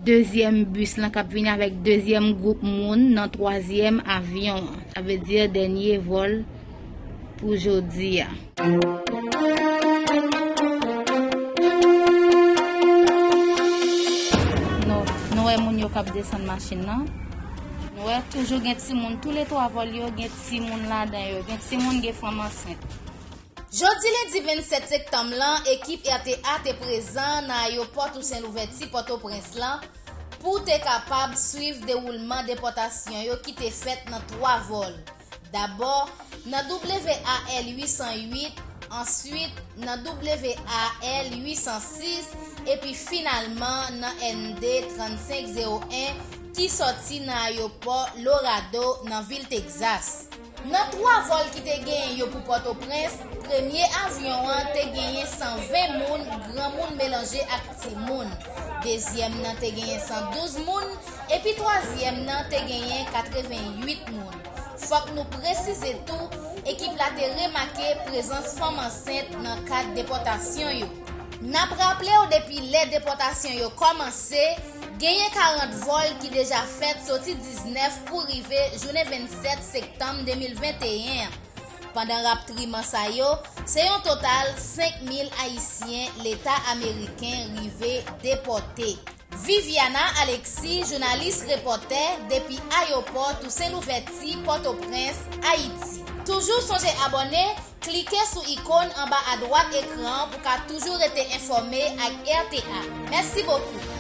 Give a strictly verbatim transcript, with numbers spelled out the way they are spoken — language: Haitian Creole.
dezyèm bis lan k ap vini avèk dezyèm gwoup moun nan twazyèm avyon an. Sa vle di dènye vòl pou jodi a. Nou, nou wè moun yo k ap desann machin nan. Nou wè toujou gen timoun, tou le twa vòl yo gen timoun ladan yo. Gen timoun, gen fanm ansent. Jodi lendi vennsèt septanm lan, ekip R T A te prezan nan ayewopò Tousen Louvèti Pòtoprens lan pou te kapab swiv dewoulman depòtasyon yo ki te fèt nan twa vòl. Dabò, nan W A L uit san uit, answit nan W A L uit san sis, epi finalman nan N D trannsenk zewo en ki sòti nan ayewopò Laredo nan vil Texas. Nan twa vòl ki te genyen yo pou Pòtoprens, premye avyon an te genyen san ven moun, granmoun melanje ak timoun. Dezyèm nan te genyen san douz moun, epi twazyèm nan te genyen katrevenn uit moun. Fòk nou presize tou, ekip la te remake prezans fanm ansent nan kad depòtasyon yo. N ap raple w, depi lè depòtasyon yo kòmanse, genyen karant vòl ki deja fèt soti diznèf pou rive jounen vennsèt septanm de mil venteyen an. Pandan raptriman sa yo, se yon total senk mil Ayisyen Leta ameriken rive depòte. Viviana Alexis, jounalis repòtè depi ayewopò Tousen Louvèti, Pòtoprens, Ayiti. Toujou sonje abòne, klike sou ikòn anba adwat ekran an pou ka toujou rete enfòme ak R T A. Mèsi bokou.